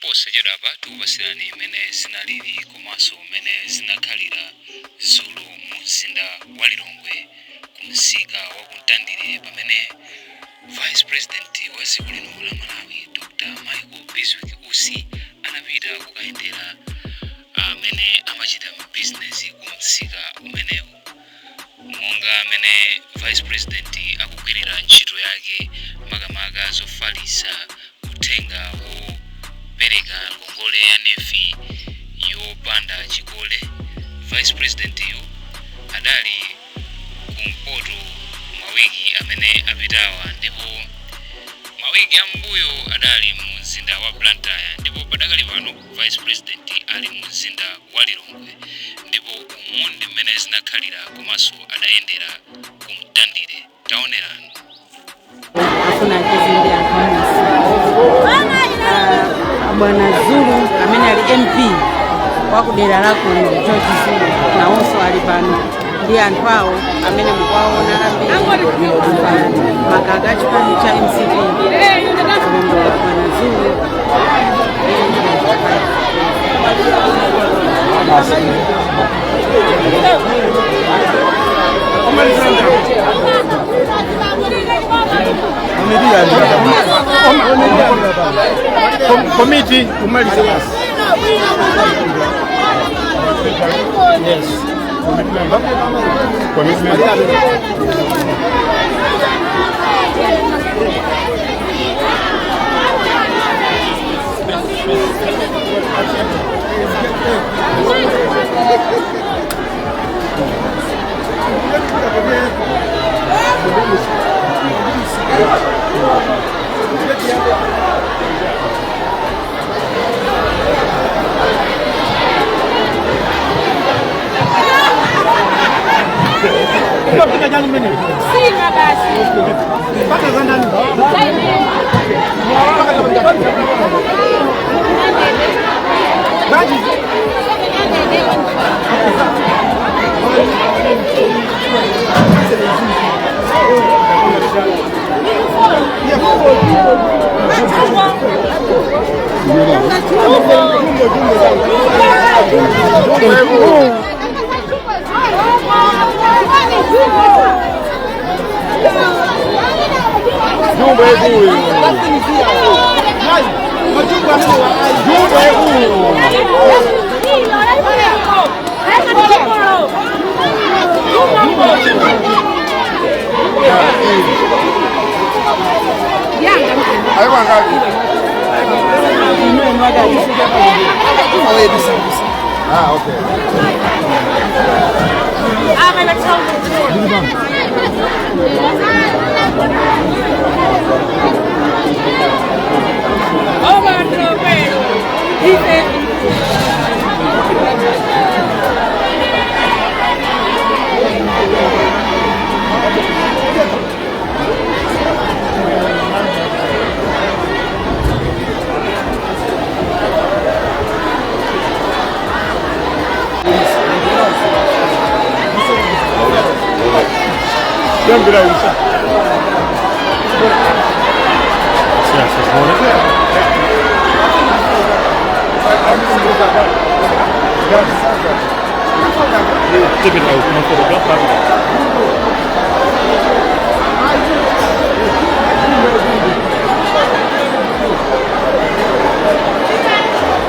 Posachedwapa tikupasirani mmene zinalili komanso mmene zinakhalira dzulo mu mzinda wa Lilongwe ku msika wa ku Mtandire pamene Vice President wa dziko lino la Malawi Dr. Michael Bizwick Usi anapita kukayendera amene amachita bizinesi ku msika umenewu. Monga amene Vice President akugwirira ntchito yake makamaka zofalitsa uthenga wopereka ngongole ya NEEF yopanda chikole, Vice President yu adali kumpoto mawiki amene apitawa ndipo mawiki ambuyo adali mu mzinda wa Blantyre ndipo padakali pano Vice President ali mu mzinda wa Lilongwe ndipo umu ndi mmene zinakhalira komanso adayendera ku Mtandire. Taonerani. Afuna acheze ndi anthu amusi. Bwana Zulu amene ali MP wa kudera la kuno, George Zulu, nawonso ali pano ndi anthu awo amene mukuwaona ambiri avala makaka a chipani cha MCP kulondola bwana Zulu. Komiti kumaliza basi. Yes. Committee member. Committee member. Sima basi. Ah, okay.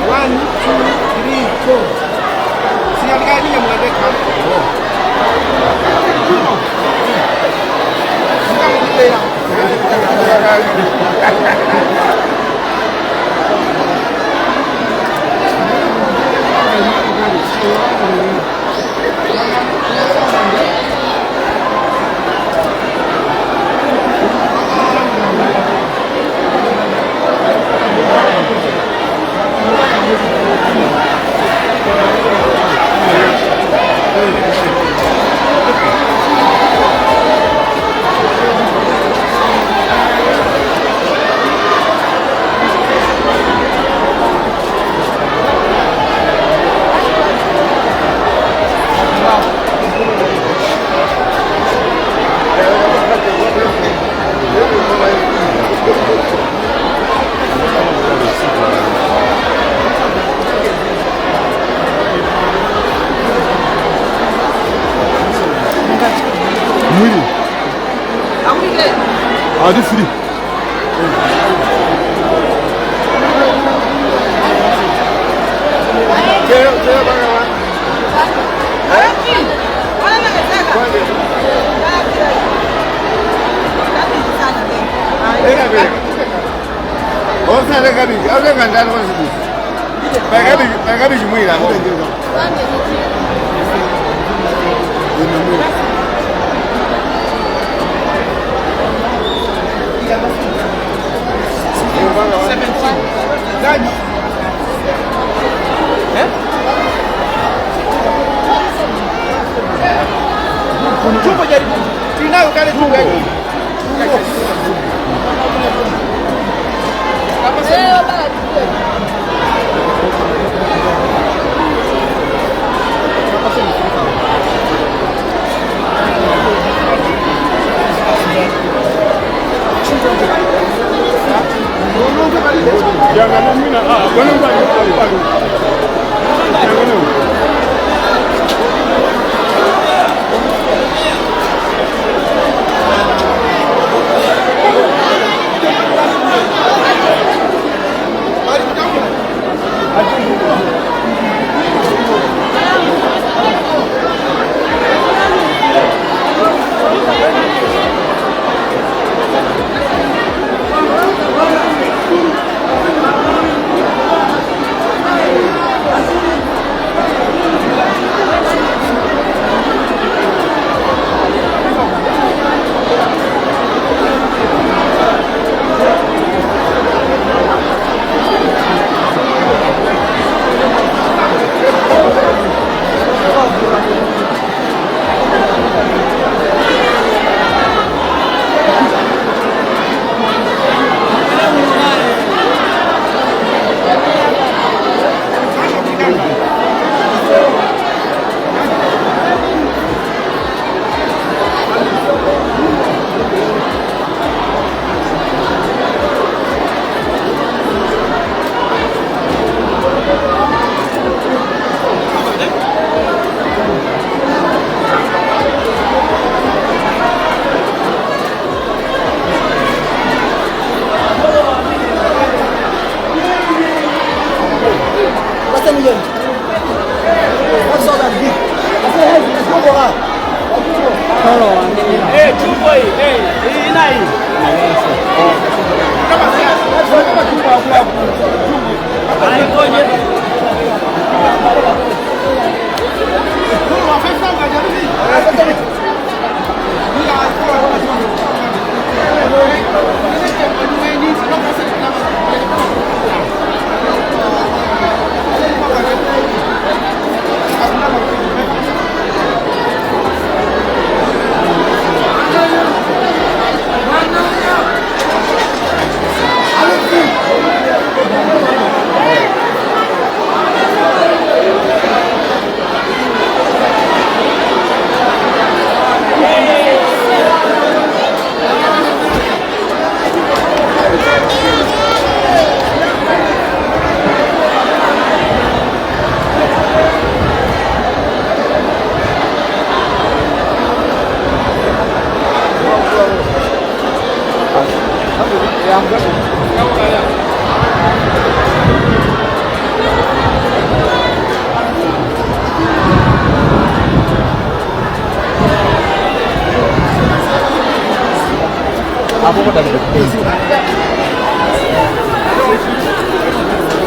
One, two, three, four. Siyalikalinye mnabeka. Adi free.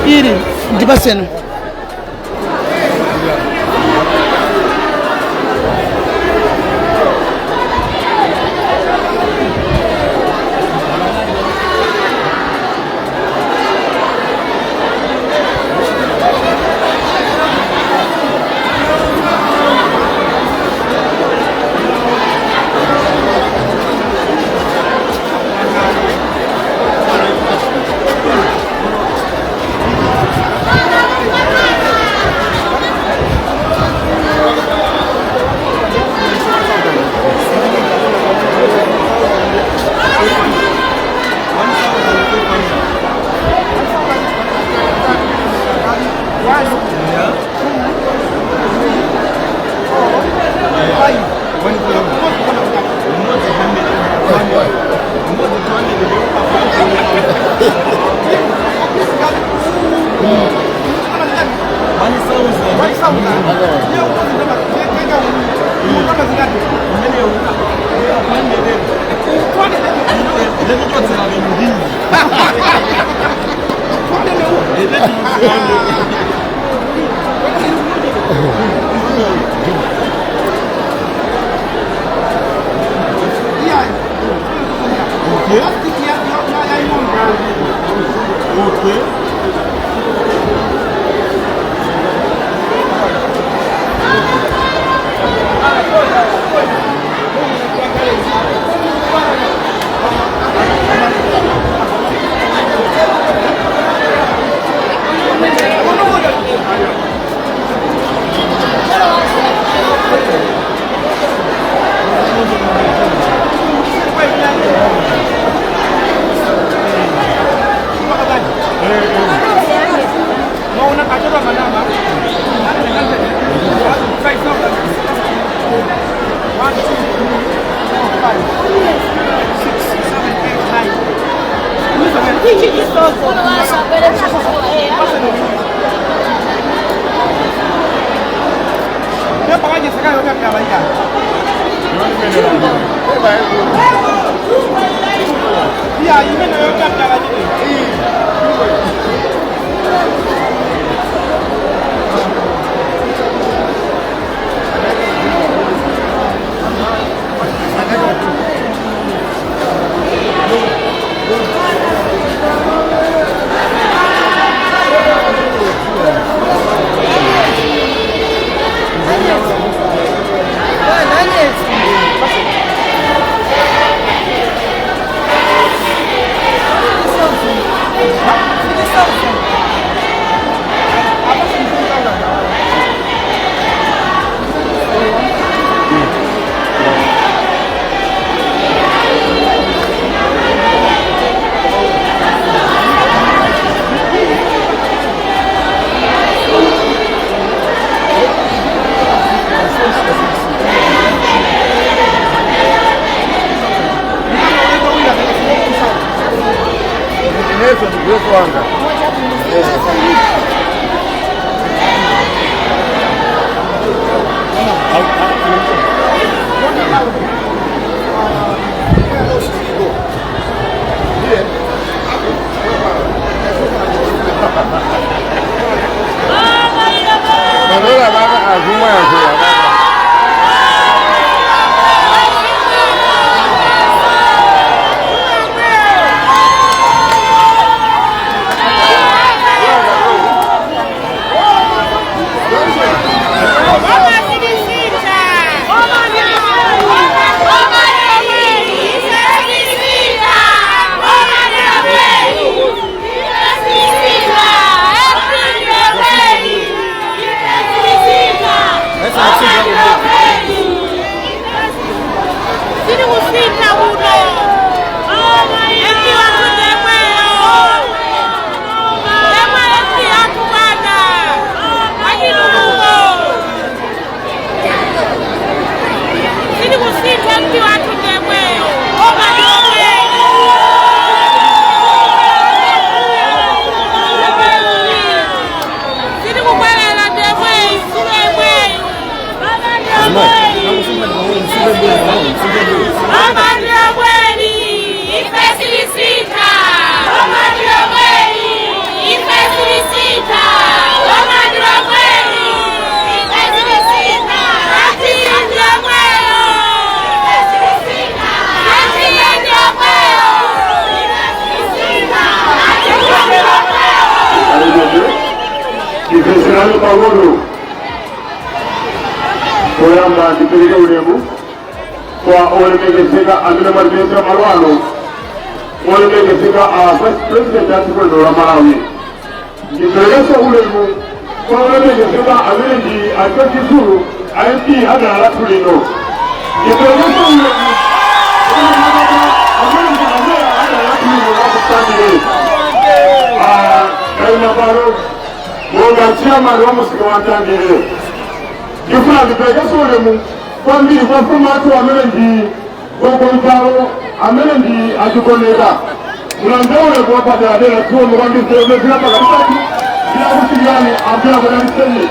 Ili ndipaseni. Ifesirani pang'ono poyamba ndipereke ulemu kwa olemekezeka amene mwatipezera malo ano, olemekezeka a Vice President a dziko lino la Malawi. Ndiperekenso ulemu kwa olemekezeka amene ndi a George Zulu, a MP a dera lathu lino. Ndiperekenso ulemu amene ndi ameya a dera lathu lino la Kusambire, kaima pano monga chairman wa musika wa Ntandire. Ndifuna ndiperekenso ulemu kwambiri kwa mfumu athu amene ndi gogoitawo, amene ndi achikoneka. Mulandire ulemu wapaderadera. Tiwomo kwambiri zilapakatitatu ndilakusikirani, ambuye akudalitseni.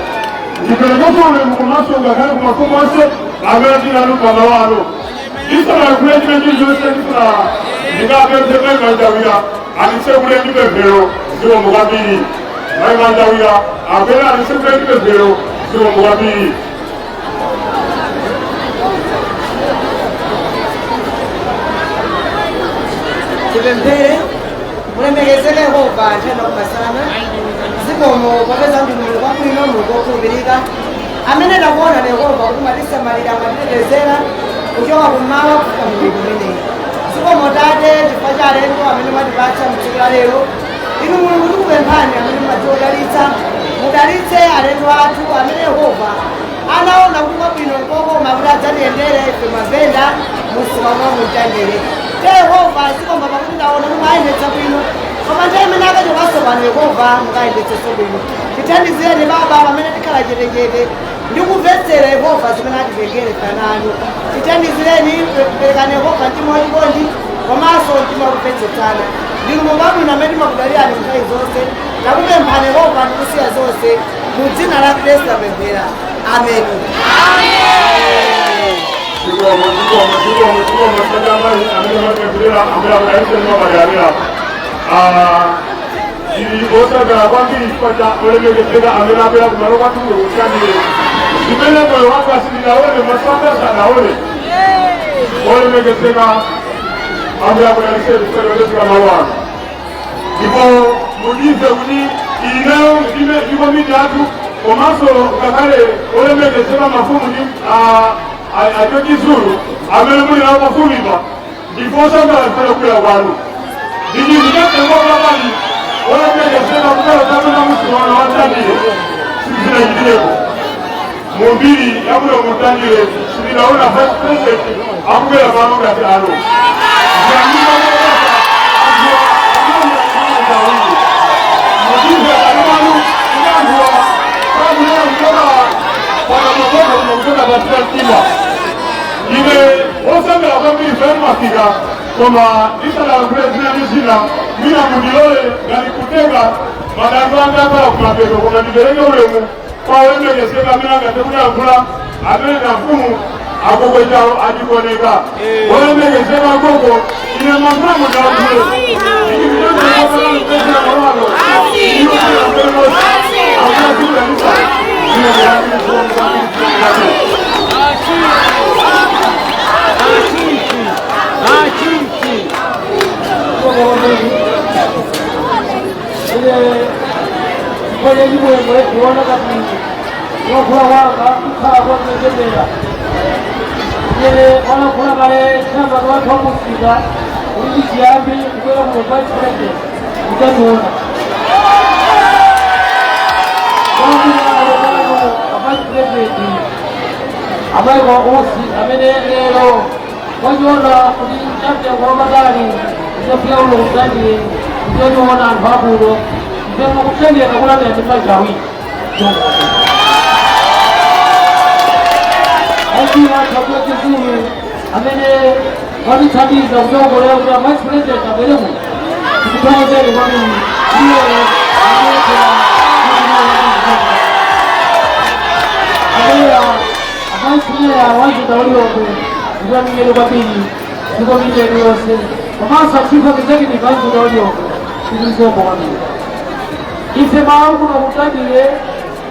Ndiperekeso ulemu komanso ngakhale ku mafumu onse amene tinanu pamalo ano. Ndisanayankhule china chilichonse, ndifuna ndingapemphe Mayi Manjawira anditsekule ndi pemphero. Zikomo kwambiri. Mayi Manjawira abwera anditsekule ndi pemphero. Zikomo kwambiri. Tipemphere. Mulemekezeke Yehova nthena kumasana. Zikomo popeza ndi Mulungu wabwino, Mulungu wokhulupirika, amene takuona Yehova kuti mwatisamalira, mwatitetezera kuchoka kummawa kufika mulungu kumeneyi. Zikomo Tate chifukwa cha alendo amene mwatipatsa mtsiku la lero. Inu Mulungu, tikupemphani amene mumadziwodalitsa, mudalitse alendo athu amene Yehova anaona kuti kwabwino nkokoma kuti adzatiyendere ife mavenda mumsika mwa Mtandire. Te Yehova, zikomo pakuti taona kuti mwayendetsa bwino, koma nthawi imene akachokanso pano, Yehova, mukayendetsenso bwino. Tithandizireni Baba pamene tikhala chetechete ndi kumvetsera Yehova zimene atitengere ana anu. Tithandizireni, perekani Yehova mtima wachikondi komanso mtima wakumvetsetsana. Ndinu Mulungu wabwino amene timakudalirani nthawi zonse. Takupemphani Yehova ndikusiya zonse mu dzina la Khristu tapemphera, ameni. Zikomo, zikomo, zikomo, zikomo sadamayi amene mapemphera amene akudalitse mwapadera. Ili osagala kwambiri chifukwa cha olemekezeka amene abwera kumalo kwathu Mtandire, zimene moyo wanga sindinaone, maso anga sanaone. Olemekezeka, amene akudalitse chifukwa malo ano, ndipo mudize kuti ineyo ndime ndi komiti athu komanso ngakhale olemekezeka mafumu ndi a George Zulu amene muli nawo pafupipa, ndiposangala chifukwa kubwera kwanu. Ndi chinthu chamtengo wapatali. Olemekezeka kubwera kapena msonkhano wa Mtandire sizinachitireko mumbiri yakuno Mtandire. Sindinaona vice president akubwera pano ngati ano. Mudize alimanu inanguwa kamunena kutoka pakamakoka kuno kutoka patika mtima. Ine osangala kwambiri fene mafika, koma ndisanalankhule zina ndi zina, mwina mundilole ngati kutenga madando anga akhala kumapeto, koma ndipereke ulemu kwa olemekezeka amene angathe kuyankhula, amene na mfumu akokwechawo achikoneka. Olemekezeka akoko, ine mafuna mundilankhule. Achiti ile kwenye chibwemwe kuona kati wakula wanga kukhala kwamejendera ile wanakula kale chamba watu wamusika kuti chiyambi kubwera kuno vice president utaniona vice president amaiko usi amene lero wachiona kuti chamtengo wapatali kuchafika uno Kutandire kuchoniona anthu akuno mtengo kutendera kulandira ndi manja awiri. Achiwa Chakwete Zulu amene watithandiza kutsogolera kuti vice president abwere kuno, tikuthokozeni kwambiri. Iye abwera vice mayor wa mzinda wa Lilongwe, ndikulamingeni kwambiri ndi komiti yenu yonse komanso chief executive wa mzinda wa Lilongwe, tikulisombo kwambiri. Ife mawu kuno Kutandire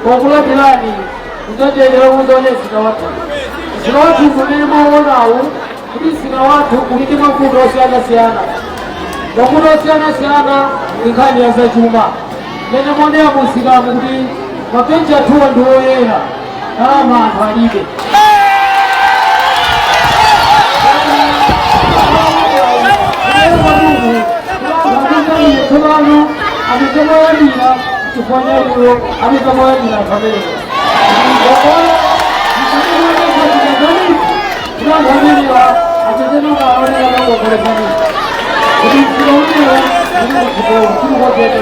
pokulandirani kutendere kuzaone msika wathu. Msika wathu kumene mwaonawu kuti msika wathu uli ndi mavuto osiyanasiyana, mavuto osiyanasiyana ndi nkhani ya zachuma. Mmene muonera mu msikamu kuti mabenchi athuwa ndi oyera, ndalama anthu alibe. Tsopano amidzamoyambira chifukwa chaiwo amidzamoyambira anthu amenewo anthu amenewa achezenongaonera nakuokolezani kuti msika umenewo ndikukuchikochete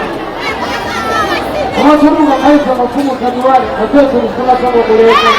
komanso mungakhalisa mafumu khatiwale mapesa kufuna sakokoleza.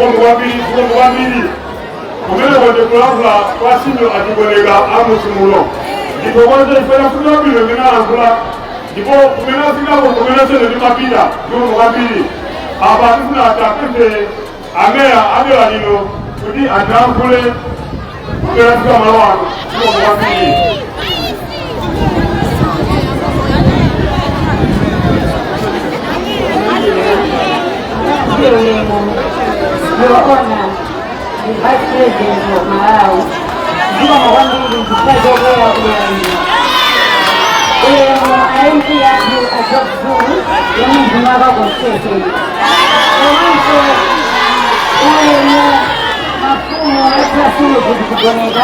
Zikomo kwambiri, zikomo kwambiri. Kumene kwandikulankhula kwa Sinyo Achigoneka amusimulo, ndipo kwanza ifena kuti wabwino imene alankhula, ndipo kumene afikako kumene sene ndimapita. Zikomo kwambiri. Apa tifuna tapemphe ameya adera lino kuti atilankhule kumene afika malo ano. Zikomo kwambiri. Ulemu, Your Honor, the Vice President of Malawi, zikomo kwambiri chifukwa chobwera kudera lino. Ulemu a MP athu a George Zulu yomwe ndimaka constituency. Komanso ulemu mafumu atrasulu kuti kugoneka,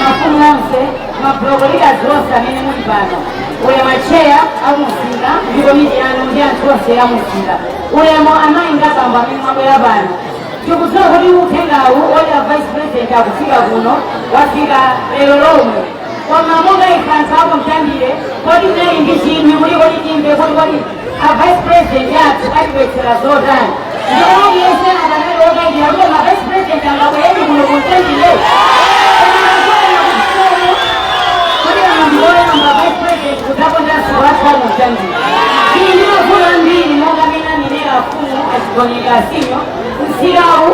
mafumu onse, ma block leaders onse amene muli pano. Ulemu acheya akumzinda ndi komiti yanu ndi anthu onse amumzinda. Ulemu amayi ndi abambo amene mwabwera pano. Tikudziwa kuti uthengawu oyera Vice President akufika kuno wafika lero lomwe, koma monga ife anthu ako Mtandire, kodi mnali ndi chidwi kuti kodi timve kuti kodi a Vice President athu atibwetsera zotani? Ndipo aliyense akanali wokayikira kuti ma Vice President angabweredi kuno kuMtandire, kodi amandioyamba Vice President kudzapondanso wathu amuMtandire? Ili ndi mavuto ambiri monga amene anenera afumu Achigoneka asinyo. Msikawu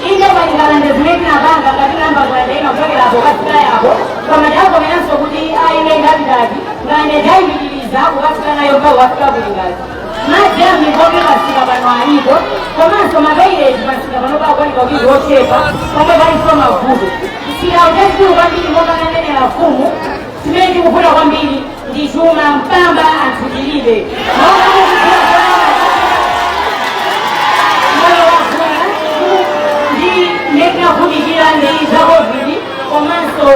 inde palikalande zimene tinapanga ngati namba ngalande ina kuchokerapo kafika yapo, koma takomeranso kuti aine ngapitati ngalande tayipitiriza kukafika nayo mpaka kukafika kulingazi. Madzi amikoke pasika pano alipo, komanso ma toilet pasika pano pakwanika kuti ochepa pomwe palinso mavuto. Msikawu chachikulu kwambiri, monga ananenera mfumu, chimene tikufuna kwambiri ndi chuma, mpamba anthu tilibe. Monga mukufuna moyo wafuna ndi ndetinavutikira ndi za COVID komanso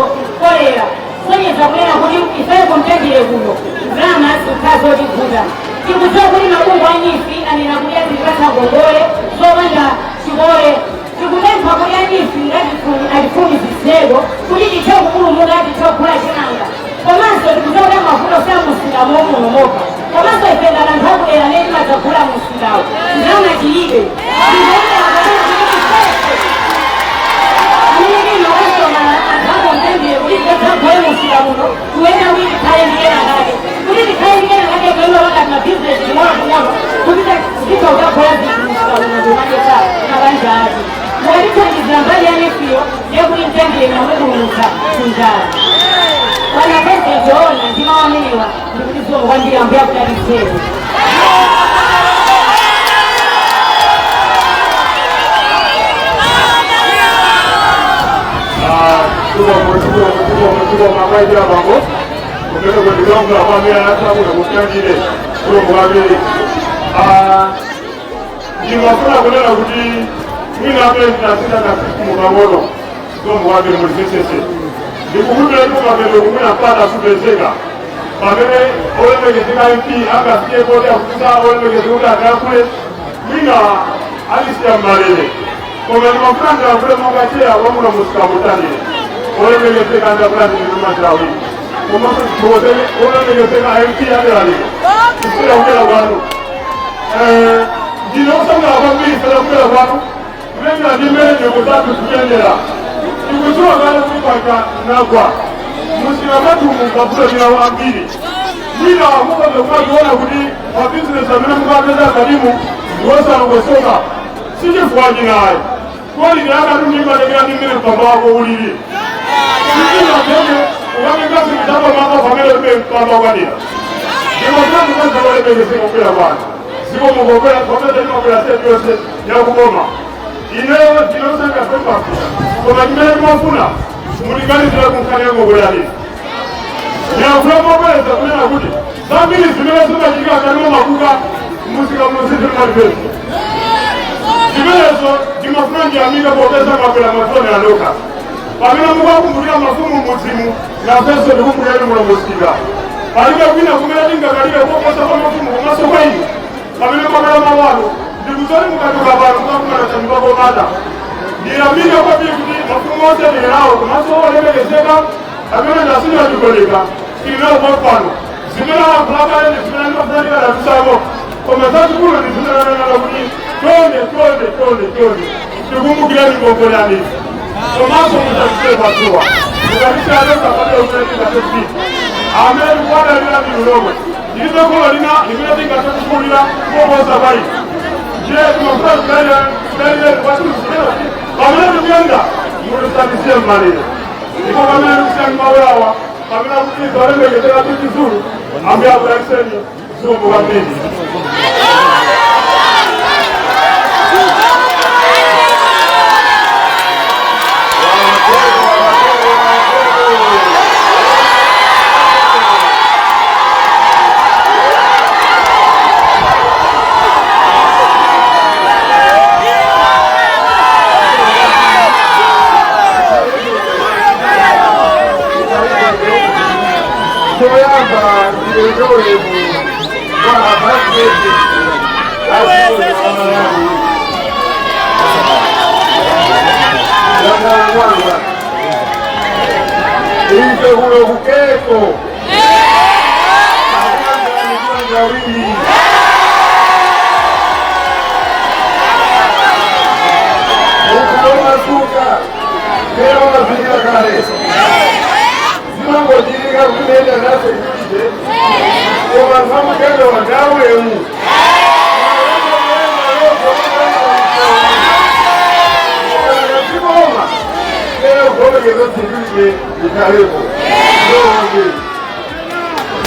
kolera, sonyeza kunena kuti ifeyo kuMtandire kuno ndalama zikhala zotivuta. Tikudziwa kuti mabungwe a NEEF anena kuti azitipatsa ngongole zopanda chikole. Tikupempha kuti a NEEF atifuni zitseko kuti tithe kupulumuka, tithe kugula chimanga. Komanso tikudziwa kuti amavuto samusika momuno mokha, komanso ife ngati anthu akudera amene timadzagula musikawo ndalama tilibe. Tikuonera kapena kuti ifeso amene tili makasitomala anthu akoMtandire kuti tidzagule musika muno kuyenda kuti tikhale ndi kena kake, kuti tikhale ndi kena kake kuima pakati mabizinesi ting'onoting'ono kuti titha kukagula zinthu musika muno ndikumadyetsa mabanja athu. Mukatithandizira mbali ya NEEF-yo, ndiye kuti Mtandire namupulumutsa kunjala. Bwana President ona, ndi mawu amenewa ndikuti zikomo kwambiri, Ambuye akudalitseni. Zikomo, zikomo, zikomo, bambo. Kumene kwendikulankhula kwa amene anasamuna kuMtandire kulo kwambiri. Ndimafuna kunena kuti mwina amene tinasita kasiku pang'ono, zikomo kwambiri mulisesese. Ndikukumbira kuti kumapeto kumwina mpata supezeka pamene olemekezeka MP angasiye koti akufusa olemekezeka kuti akayankhule, mwina alisiya mmalere, koma ndimafuna ndilankhule monga cheya wamuna musika muMtandire. Olemekezeka ndakulandire komanso tithokozele olemekezeka MP aderaliro kusira kubwera kwanu. Ndine osangalala kwambiri sera kubwera kwanu kulengera ndi mmene nyengo zathu zikuyendera. Tikudziwa kale kuti kwacha nagwa musika mwathumu mavuto milawo ambiri. Mwina mukoze kumaziona kuti mabizinesi amene mukapeza kalimu ndiwosalongosoka, sichifukwa chinayi quality yakatundu imatekera ndi mmene mpamba wako ulili. Sizingateke ukatenga zinthu zapamwamba pamene ulibe mpamba kwanira. Ndimosandukazaolemekezeka kubwera kwanu. Zikomo kubwera pamene timabwera state yonse yakuboma. Ineyo ndinosanga pepafika, koma chimene timafuna mulinganizira kunkhani yangokwera. Ndiyakula mobweza kunena kuti zambiri zimene zimachitika kalimo makuka musika muno sizimalipeza zimenezo. Ndimafuna ndiyamike popeza mabwera mafoni anoka pamene mukakumbukira mafumu mudzimu, nafenso ndikumbukireni muno musika. Palibe kwina kumene tingakalire koposa kwa mafumu komanso kwa inu pamene mwakala mawano. Ndikuzoti mukatuka pano mukakumana chanyumba komata. Ndiyamike kwambiri kuti mafumu onse tili nawo, komanso olemekezeka amene ndasinya chikoleka tili nawo pano. Zimene alankhulakale ndi zimene ndimafunanika datusako, koma zazikulu ndi zimene ananena kuti tonde tonde tonde tonde. Tikumbukireni ngongole ya NEEF, komanso musachite pasuwa mukatichale sapate umene amene tikuwadalira ndinu lomwe. Ndilibe kholo lina limene tingathe kuposa pai. Ndiye timafuna tidalire kwatulusikera pamene tikuyenda, mutisabisiye mmalire. Ndipo pamene tikusiyani mawu awa, pamene akupitiriza olemekezeka Zulu, Ambuye akudalitseni. Zikomo kwambiri. Choyamba, ndipereke ulemu kwa apresidenti a Malawi. Yang'anang'wanga ife kuno kukeko awiri. Ukaomasuka kera mafikira kale zimangochitika kunoenda na security, koma samukendo wadaulemu. Koma lero kuomekeza security ikhalepo ndoonge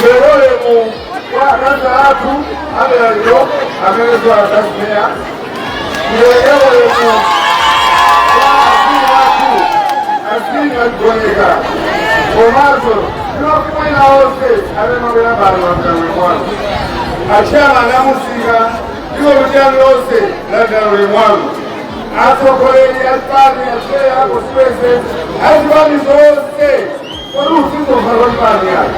lero kwa akazi athu amelaliro amenezo akazimeya lero kwa akulu athu asini agoneka, komanso tinokumwina onse amene bano wamdalwe mwanu achama namusika iwo lutiyani lonse la mwanu, atsogoleri achipani, acheya akoswese achipani zonse, kodi usizomva kwachipani yani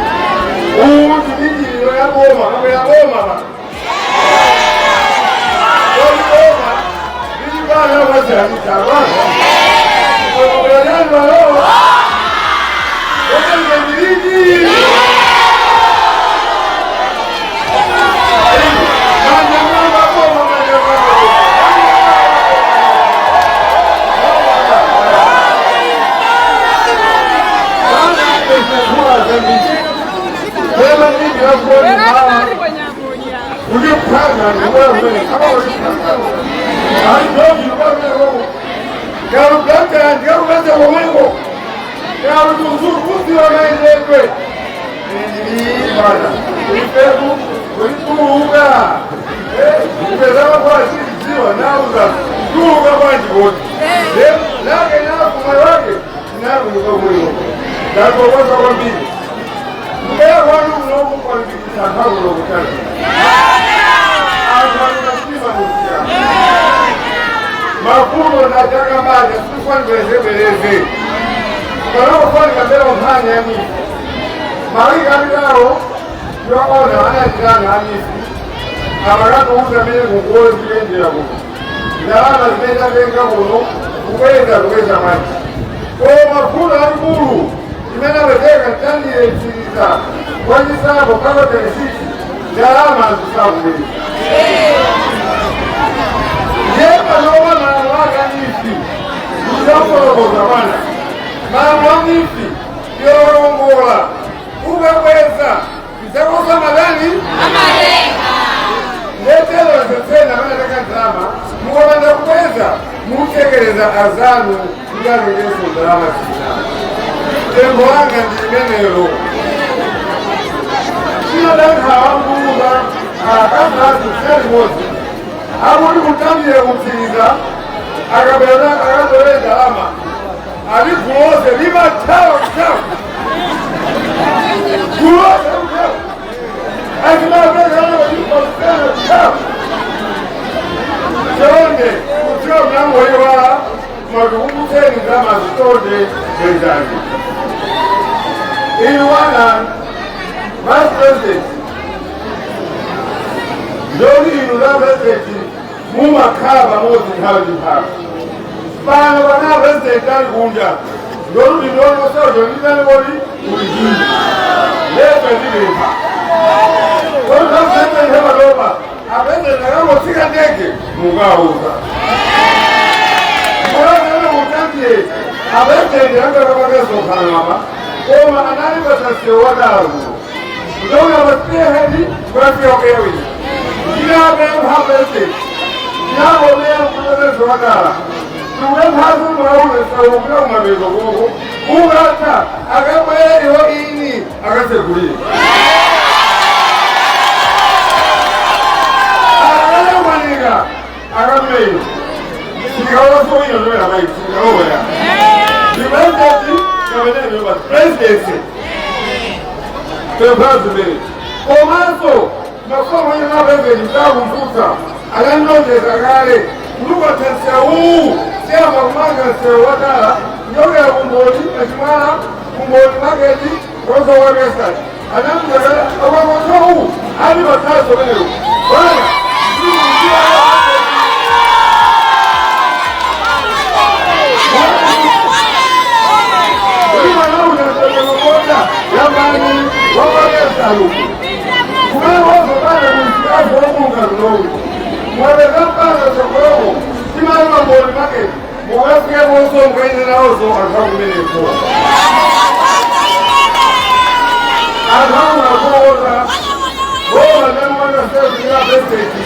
uwu ndidijiro ya boma kamwe ya boma pa kodi boma ndichipani akwasiyanitsalwana okokulanani walowa okelendiliji manja mwamba boma manja mwamba. Ndakokoza kwambiri mbeya kwanu unokukwalifikisa nthawi lokutali anthu alunasima musiya mafulo ndajakambanja sikufanibwerezebwereze panokufanika mbera nkhani ya NEEF. Mawiki apitawo tiwaona anachitana a NEEF amakatiuza mene kukuola zikuyenjera kuno, ndalama zimene tatenga kuno kukweza kukweza manje, koma fulo alikulu imene apeteka mtandire mtsiriza kwachisapo mpaka 26 ndalama zisakubweza. Ndiye panopa malamulo ake a NEEF ndizakukolokoza bwana. Malamulo a NEEF yolongola ukakweza mzakoza madani ndetelo zonsena amene ateka ndalama, mukapanda kukweza mukuchekereza azanu kuti atengenso ndalama zina. Tembo langa ndi limenelo. Chinodankhawa mkuuza akazi limodzi akuti kutambire kutsiriza akabwera akatole ndalama ali gulose limathawa kuthawa gulose kuthawa azimapezana kuthawa. Chonde kutsiwa mlango iwala mwatikukutseni ndalama zitonde bwezani. Inu wana vice president, ndoli inu la president mumakhala pamodzi nthawi ndi nthawi. Pano pana president ali kunja, ndoluti ndolosojo nditani kodi ulijini lepe ndilipha kodi president hematopa apresident akangotsika ndege mukauza. Apresidenti angakamakasokhano apa koma anali pasansewu watala kuno kuchokera pa spearhead kukafika kuyawiri. Ndinapempha president ndinangomera kutotezo watala tikupemphaso mwaule saukira kumapeto koko ukatha akabwere iwo ini akasegulire akakamanika akammeyo sikawasoina zomera maiki sikaowera ndipresidenti kapenene presidency pemphazi mbere komanso mafomu ina president mtakumfuta akanonjeza kale kulupatha nsewu siyamba kumanga nsewu watala kuchokera kumboni pachimwala kumboni maketi konso wakesati anamuzakale akwakosowu ali pathaso menewo bwana. Yambani wapakesaluku kumene wazopanda kumsikazi wokunga kunoku mwapezapanda sokoloko timali mamboni maketi mukafike monso mukaine nawoso anthu akumeneko anthu akunakuota boma namwana presidenti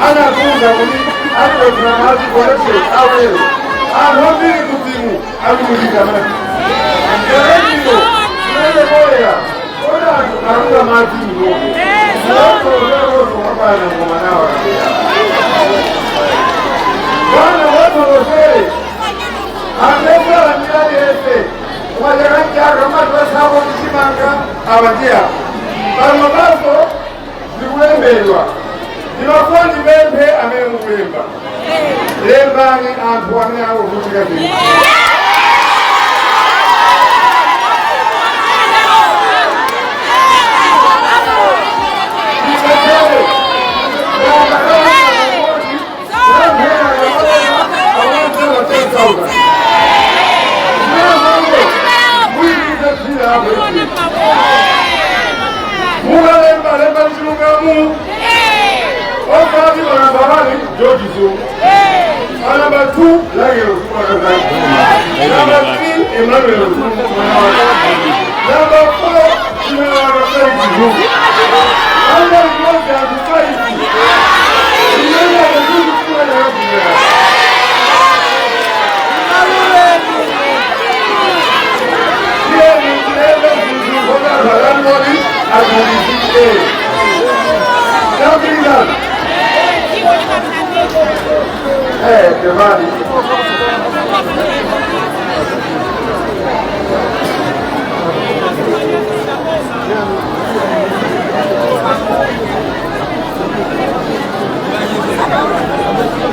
anakuza kuti alipotera madzi connection awero anthu ambiri kudzimu akukulika madzi mterekino tinene kolera kodi anthu akuka madzi mloko otoeroso wapana ngoma nawo bwana wotolosere antesala milali ese kumachakanchaka matwasako kuchimanga apandiya pano paso zikulembedwa ndimafoni pemphe amene mukulemba lembani anthu amene akuvutika zinthu. Mukalemba lemba chilungamu osati panamba 1 George Zulu, panamba 2 Lakelo Sumakazaki, namba 3 Emmanuel Zulu, namba 4 Chimelawaka Felix Zulu. Anga limodzi anthu 5 imene akazikukuwanaakuya jamani.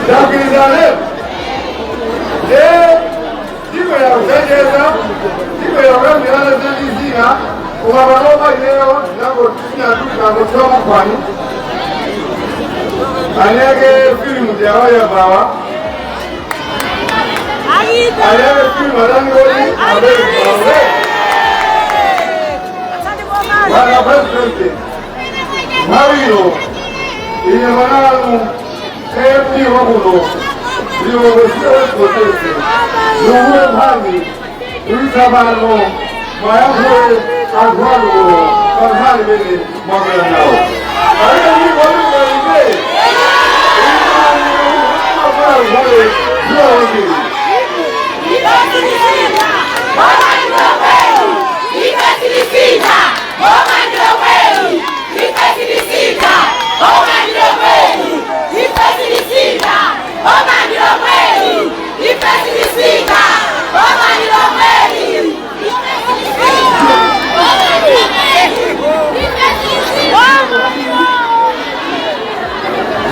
Tagwirizane. Dziko ya kuchenjeza, dziko ya kuyambirana zina koma panopa ineyo nangotinatukangotoa makwani aneke filimu dyawayavawa aneke filimu atangoli abeawe bwana presidenti mwawiro ine mwananu MP wakuno lilongosiweekotese lukuwe mphani kulisapano mwayankhule anthu anuwo pankhani imene mwakwera nawo alike ndikoikalime imafalankhule ziwawambiri.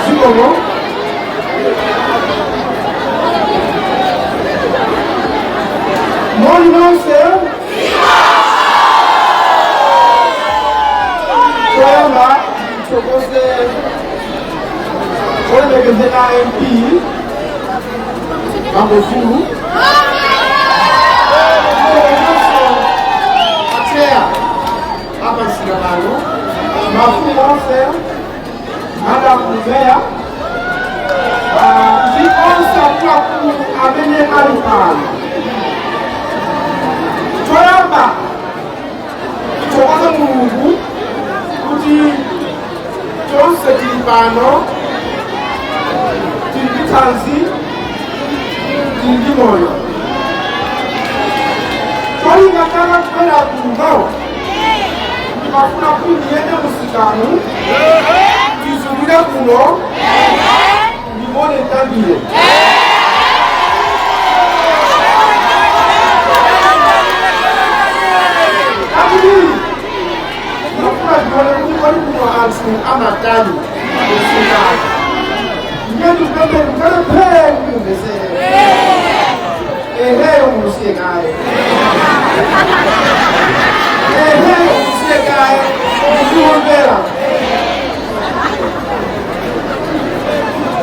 Zikomo. Moni nonse. Choyamba tithokoze olemekezeka MP Bambo Zulu komanso acheya apasika pano mafumu onse, madamu meya ndi onse akuluakulu amene ali pano. Pano tili ndi thanzi, tili ndi moyo. Cholinga changa kubwera kuno, ndimafuna kuti ndiyende musikamu, ndizungulire kuno, ndimone Mtandire. Kachiwiri, ndinofuna ndione kuti kodi kuno anthu amatani musikamu. Ndiye ndipende ndikale phee mumvesere. Ehe, umusiye kaye. Ehe, umusiye kaye. Umusiwombera.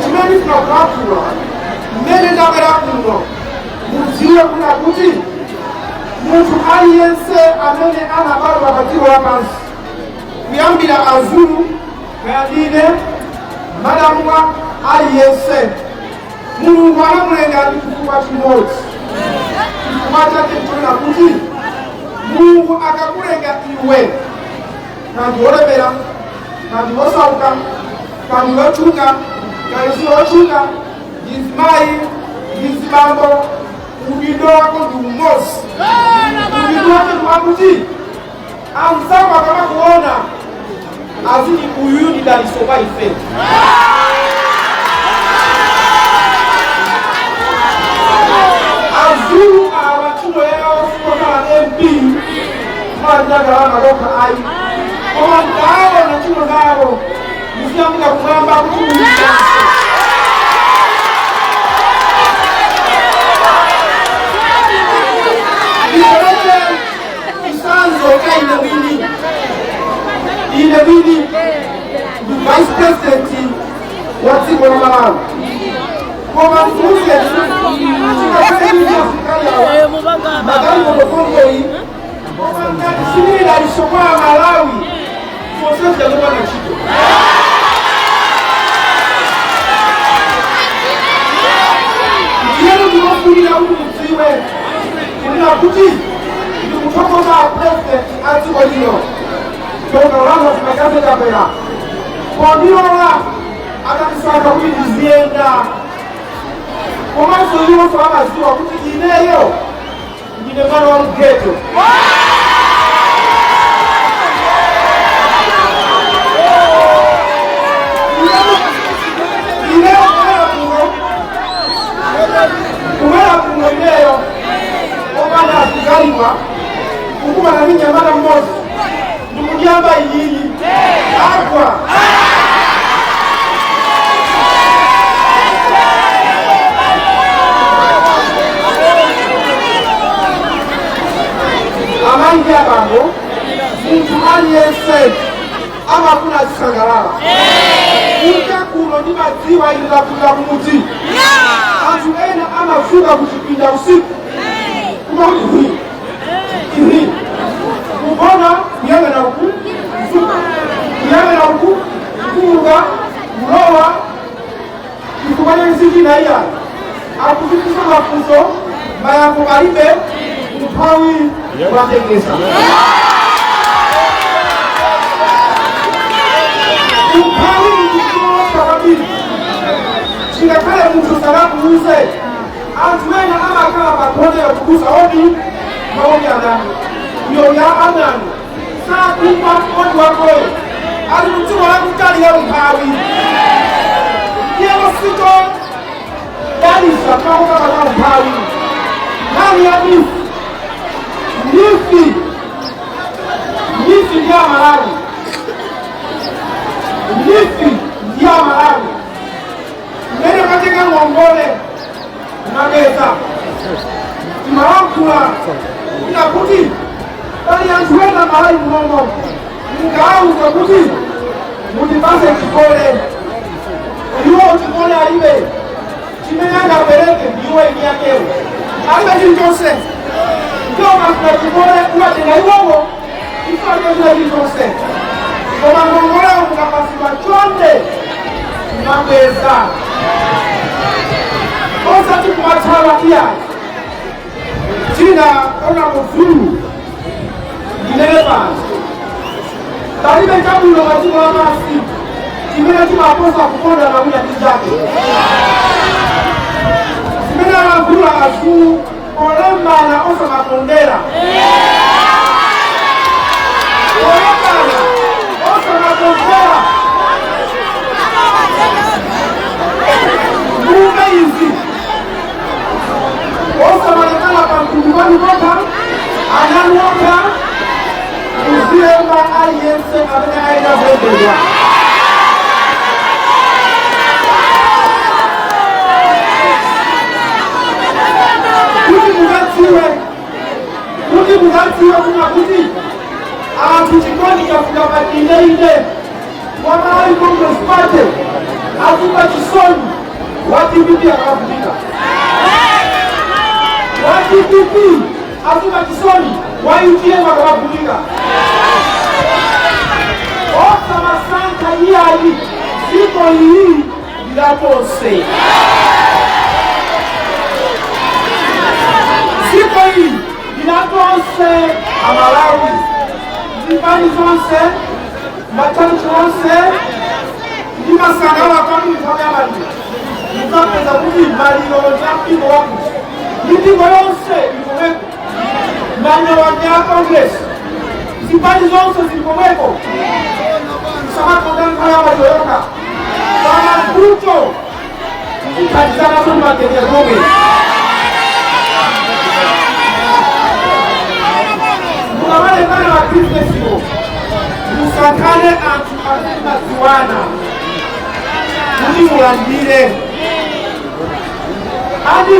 Chimene ndinakulankhula, mmene ndabwera kuno, mudziwe kuna kuti munthu aliyense amene anabadwa pa dziko lapansi, kuyambira Azulu, kayandine madamwa, aliyense Mulungu anamulenga ndi chifukwa chimodzi. Chifukwa chake nchonena kuti Mulungu akakulenga iwe, kandi wolemera, kandi wosauka, kandi wotchuka, kandi si wotchuka, ndi mzimayi, ndi mzibambo, udindo wako ndi umodzi. Udindo wake ndi wakuti anzako akamakuona aziti, "Uyuyu ndi dalitso kwa ife." Azulu awa, ntchito yawo sikokhala MP malandakalama kokha ayi, koma mkaona ntchito zawo muziyamika kumwamba kuti uyu. Ndipereke chitsanzo cha ine mwini. Ine mwini ndi vice president wa dziko la Malawi, koma mfuze magalimoto convoy, koma ngati silili dalitso kwa Malawi, zonse zopanda ntchito. Ndiyeno ndinofunira kuti mudziwe kunena kuti ndikuthokoza president a dziko lino, Dr. Lazarus McCarthy Chakwera, pondilola atatisankha kuti ndiziyenda. Komanso iwonso amadziwa kuti ineyo ndine mwana wa mgeto. Ineyo kubwera kuno ineyo opanda asilikaliwa, kukumana ndi nyamata mmodzi ndikudyamba iyiyi agwa. Amayi ndi abambo, munthu aliyense amafuna azisangalala. Kunja kuno ndimadziwa ine ndakula kumudzi, anthu ena amavuka kuchipinda usiku kumakuti hi ihi, kugona, kuyang'ana uku, kuzuka, kuyang'ana uku, kutuluka, kulowa. Chifukwa chake china iyayi, akuzifunsa mafunso, mayankho alibe. Umphawi watekesa. Umphawi ndikuopa kwambiri. Chingakhale munthu sakakuuze, anthu ena amakhala pakhonero kukuza odi maoni anani miyoyo ya anani sakumva odi wakoyo ali kudziko lakutali ya umphawi. Iyeno sito dalisa pakukala kwa umphawi. Nkhani ya NEEF, NEEF, NEEF ndi Amalawi, NEEF ndi Amalawi. Mmene matenga ngongole mabeza, timalankhula kuna kuti pali anthu ena Malawi munomo, mungawuza kuti mutipase chikole, iwo chikole alibe. Chimene angapereke ndiwo eni yakewo, alibe chilichonse. Ndiwo kafuna chikole uwatenga iwowo, ife alibe chilichonse. Koma ngongolewo mukapasidwa, chonde mabweza, osati kumathawa iyayi. China, Honorable Zulu, ndinene pano, palibe chabwino pa dziko lapansi. Chimene chimaposa kukonda na wina ndi zake. Zimene alankhula azulu olembana osamakondera, olembana osamakondera. Mumve izi, osamalekana pa mtundu wanu kokha, ananu okha, muzilemba aliyense amene ayenda kulembedwa. Kuti mukadziwe, kuti mukadziwe kuna kuti anthu chikondi chafika pa indeinde. Wa Malawi Congress Party akumva chisoni wa DPP akavutika, wa DPP akumva chisoni wa UTM akavutika. Osamasankha iyayi, dziko ili ndilatonse, dziko ili ndilatonse Amalawi, zipani zonse, matchalichi onse. Ndimasangalala kwambiri nthawi ya maliro, mukapeza kuti maliro ndi mpingo wakuti, mipingo yonse ilikomweko, maliro ndi a Congress, zipani zonse zilikomweko. Samakonda nthawi ya maliro yokha, pamavuto tizithandizanaso ndi magetero omwe. Mukamalembana mabizinesiwo, musankhane anthu amene madziwana kuti mulandire. Andi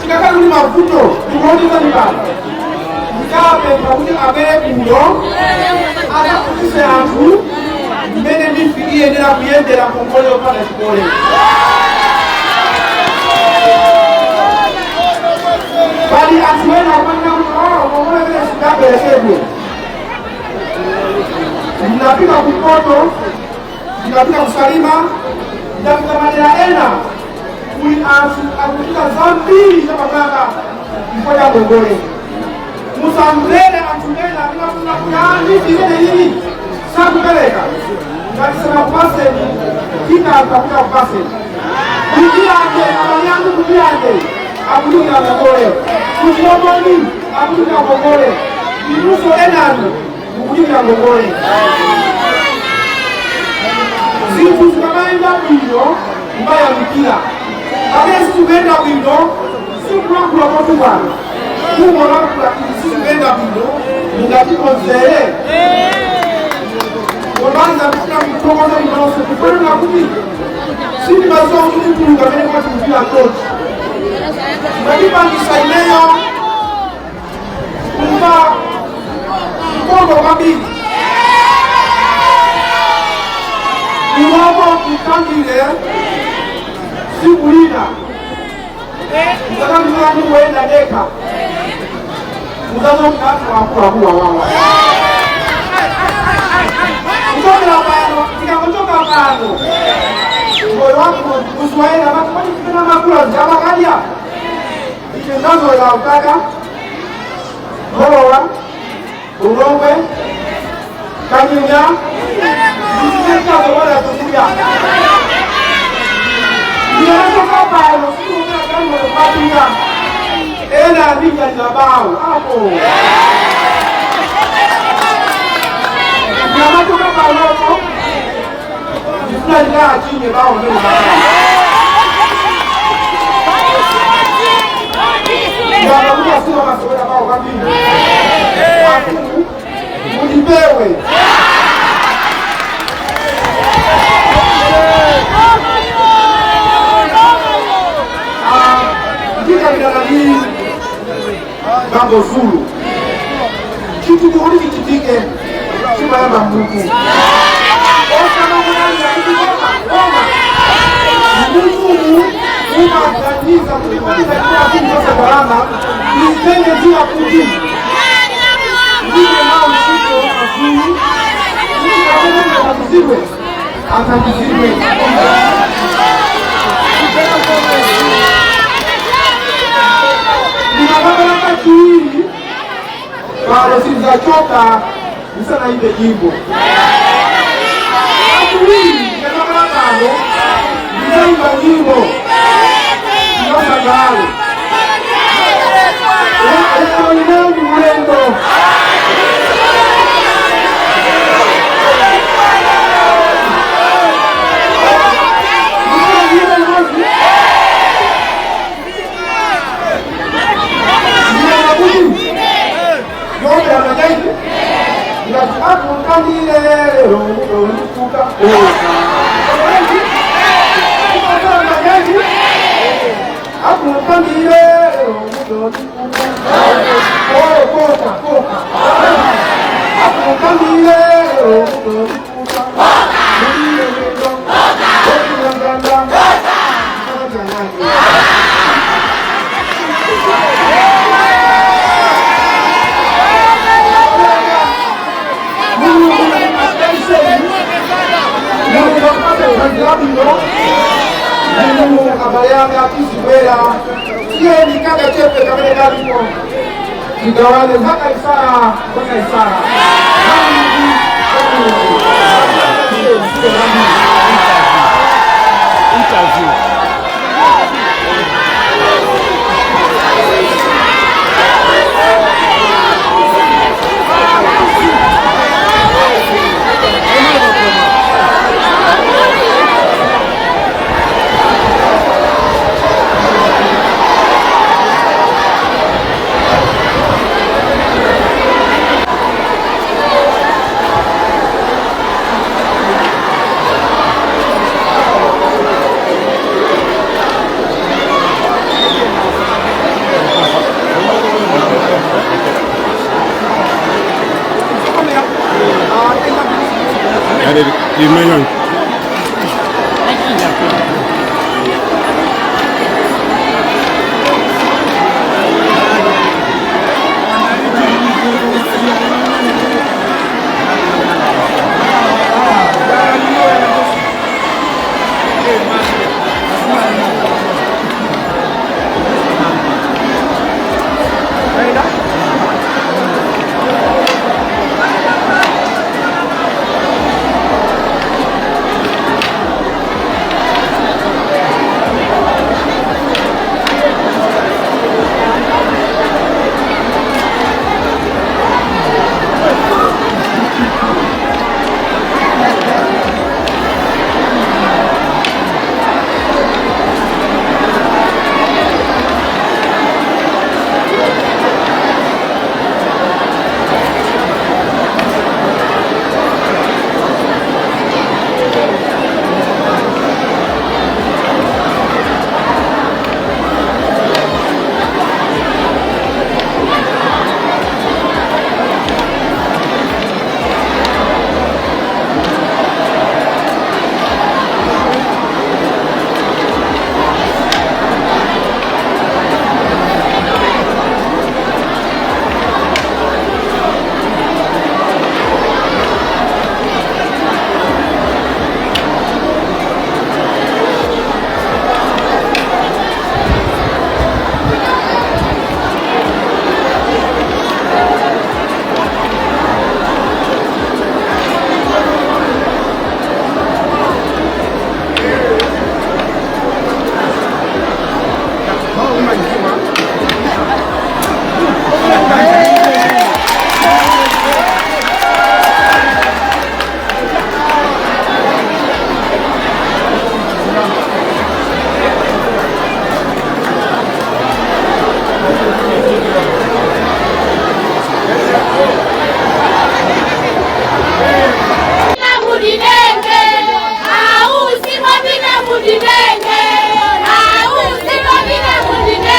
chikakhala kuti mavuto ndikuonezani pano, ndikapempha kuti abwere kuno akaphunzitse anthu mmene NEEF iyenera kuyendera ngongole yopanda chikole. Pali anthu ena akumanena kuti, "Oh, ngongole imene singaperekedwe." Ndinapita kumpoto, ndinapita kuSalima, ndapita madera ena, kuli anthu akuchita zambiri zapamwamba chifukwa cha ngongole. Musamvere anthu ena amene akufuna kuti, "Ah, NEEF imene ili sakupereka." Ngati sanakupaseni, tikapha kuti akupaseni. Kutiyande abale anu, kutiyande akudikira ngongole, kuchilomoni akudikira ngongole, inunso enanu mukudikira ngongole. Zinthu zikamayenda bwino kumayamikira, pamene sizikuyenda bwino sikulankhula motukwana, kungolankhula kuti sizikuyenda bwino, mungatikonzere. Pomaliza, ndifuna kuthokoza inonse kufanira kuti sindimadziwa kuti mtuluka amene mwatulukira tochi mwatipangisa ineyo kumva mkondo kwambiri. Iwopo mtangire siku lina muzakandikira ndikuyenda ndekha, muzazomkati wakuluakulu wawawa. Kuchokera pano, tikakuchoka pano, moyo wako uziwaenda mati tipena makula ziamakadya ine ndazowera ukaka Golowa, Ulongwe, Kanyunya, ndizitazowera kuzidya. Ndinachoka pano sikuaa ena ndinjalira bawo apo. Ndinamachoka panopo, ndifuna ndikachinye bawo mene. Ndakakuti asima masewera bawo kwambiri, afumu mundipewe. Ndikabirana ndi Bambo Zulu, chitukuko kuti chichitike chimayamba mmutu, osamakunalira kuti koma koma. Mmutumu umaganiza kuti kodi ndalama ndizitenge dziwa kuti ndine nawo ntchito azulu, kuti amene athandizidwe athandizidwe. Ndinapambana kachiwiri pano, sindizachoka ndisanayimbe nyimbo. Kachiwiri. Kawiri ndikamabwera pano ndinaimba nyimbo ndinosangalale. Lero lino ndi ulendo. Abayanga tisibwera tiyeni kakachepe kamene kalipo tigawane zakaisara zakaisara. Interview. Imene Mudinenge, ausi mabina mudinenge, ausi mabina mudinenge.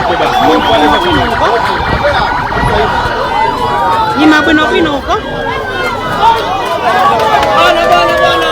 Bwino uko. Ima bwinobwino uko. Bwana, bwana, bwana.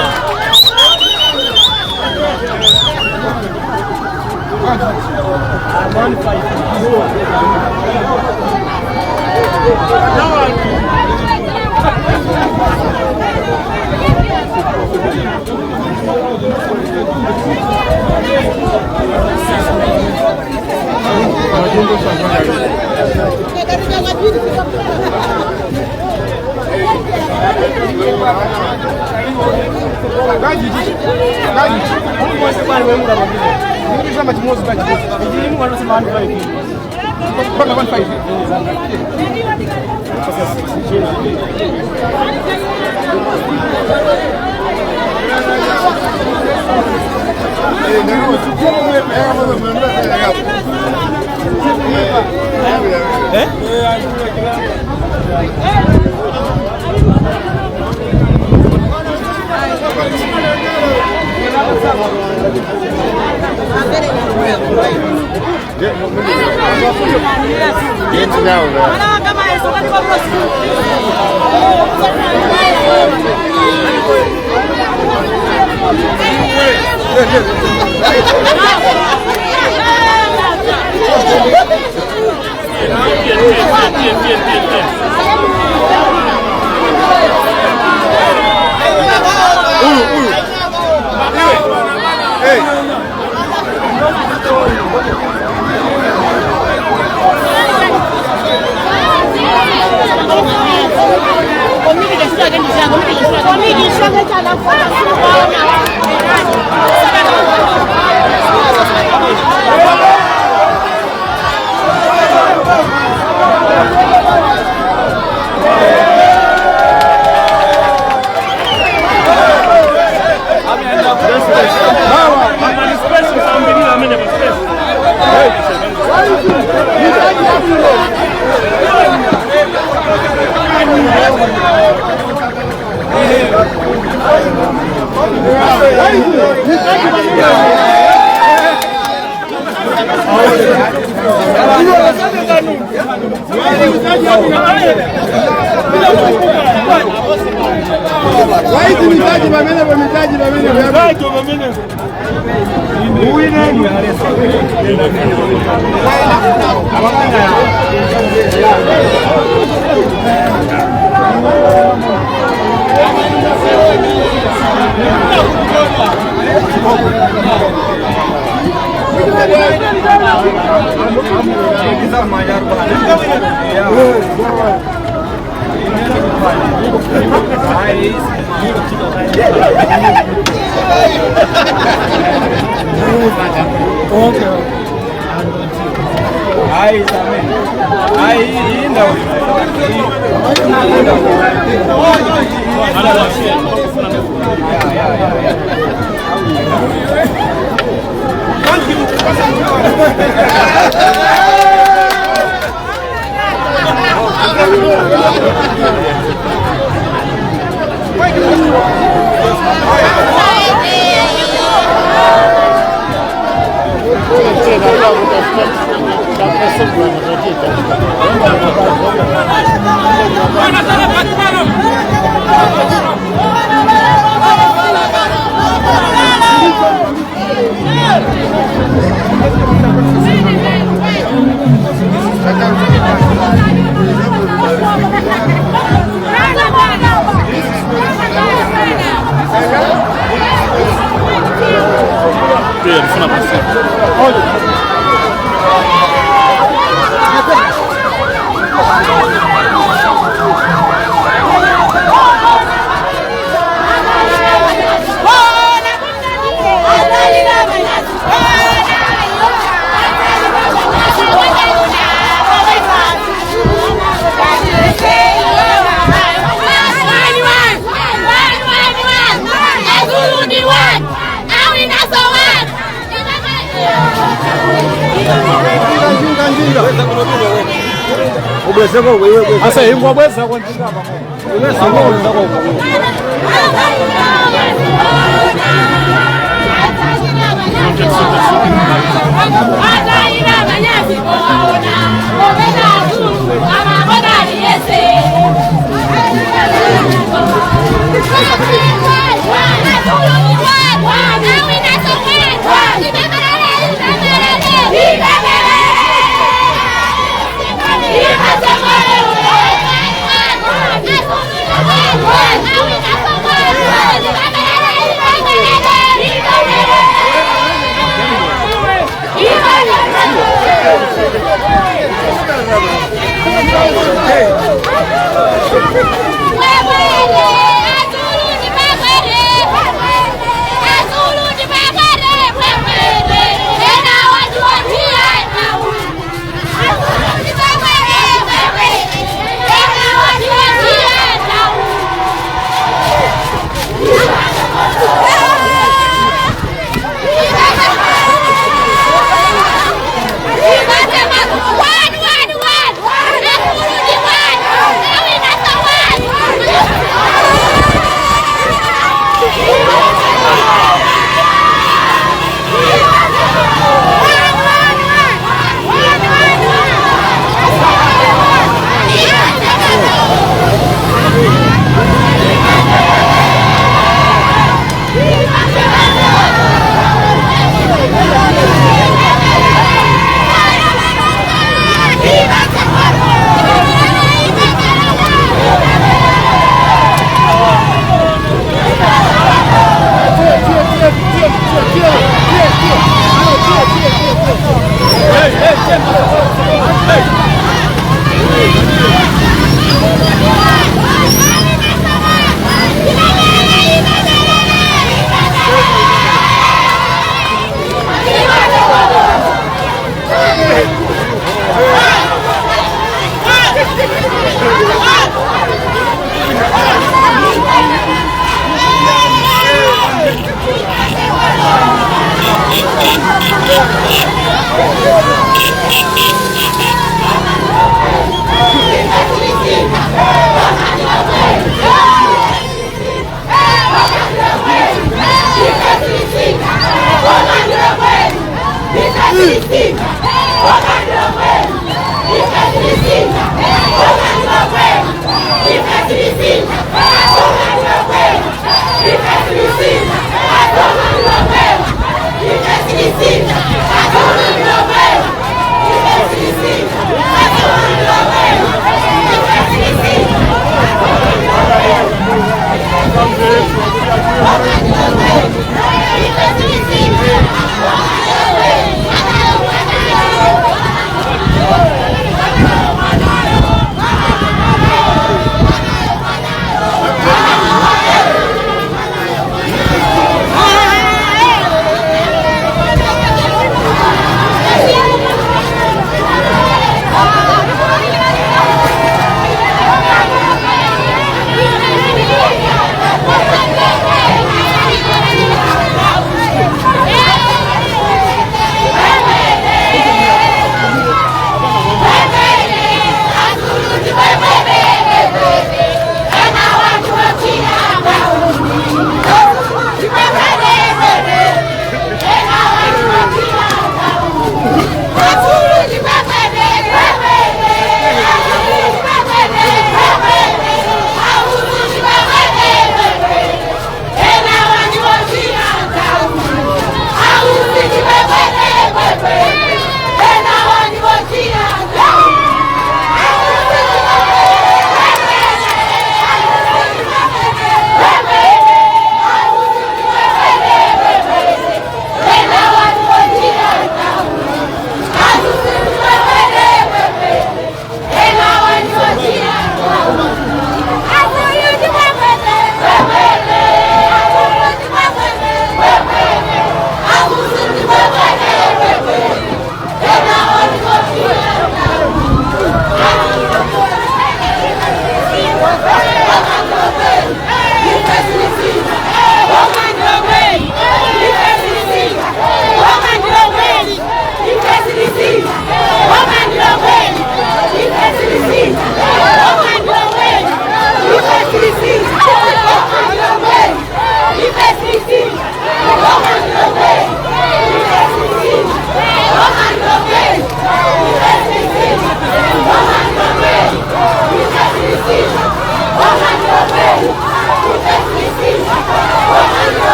Thank you.